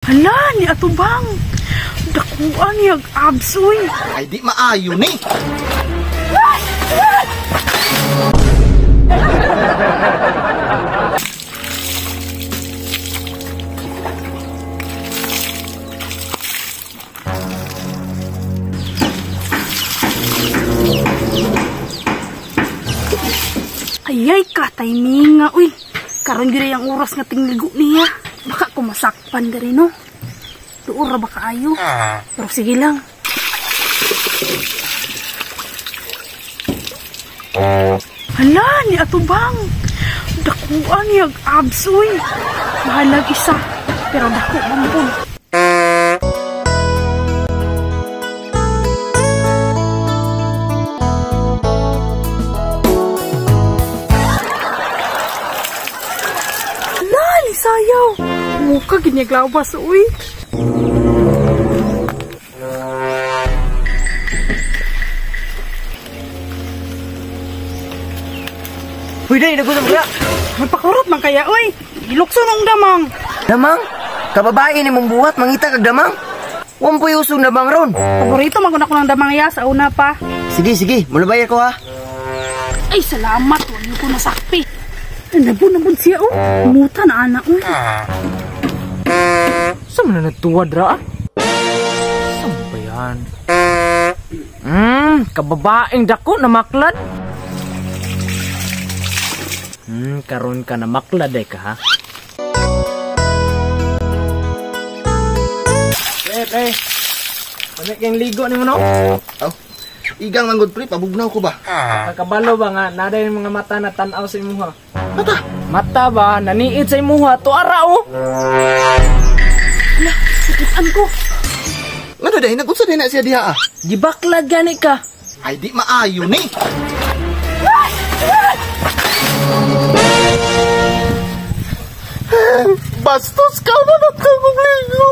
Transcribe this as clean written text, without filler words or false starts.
Hala, ni atubang. Dakuan niya abs, uy. Ay, di maayo ni. Ayay ka, timinga, uy. Karon gyud ang oras nga tingligo niya. Baka kumasakpan gari, no? Tuor ra ba kaayo? Pero sige lang. Hala, ni atubang. Dakuan niya abs, uy. Bahalag isa, pero dako man po. Hala, ni sayaw. Muka giniglabas, uy. Uy, day, nagutom kaya. Magpakurot man kaya, uy. Ilukso nung damang. Damang? Kababae ni mong buhat, mangita kag damang. Wampoy usong damang ron. Paborito man ko ng damang ya sa una pa. Sige, sige, mulabayar ko ha. Ay, salamat. Huwag ko nasakpi. Nabon-nabon siya, oh. Muta na, anak, uy. Saan mo na nagtuwad, ra? Saan ba yan? Kababaeng dako na maklad. Karon ka na maklad eh ka, ha? Pre, pre. Pamit kayong ligo ni mo, no? Oh, igang manggod, pre. Pabugnaw ko ba? Kakabalo ba nga, naday yung mga mata na tanaw sa imuha. Mata? Mata ba? Naniit sa imuha. Tuara, oh! Hala, sakitan ko. Nga na, nag-unsa din na siya diha, ah? Gibaklad gani ka. Ay, di maayo ni. Bastos ka man ang kagong ligo.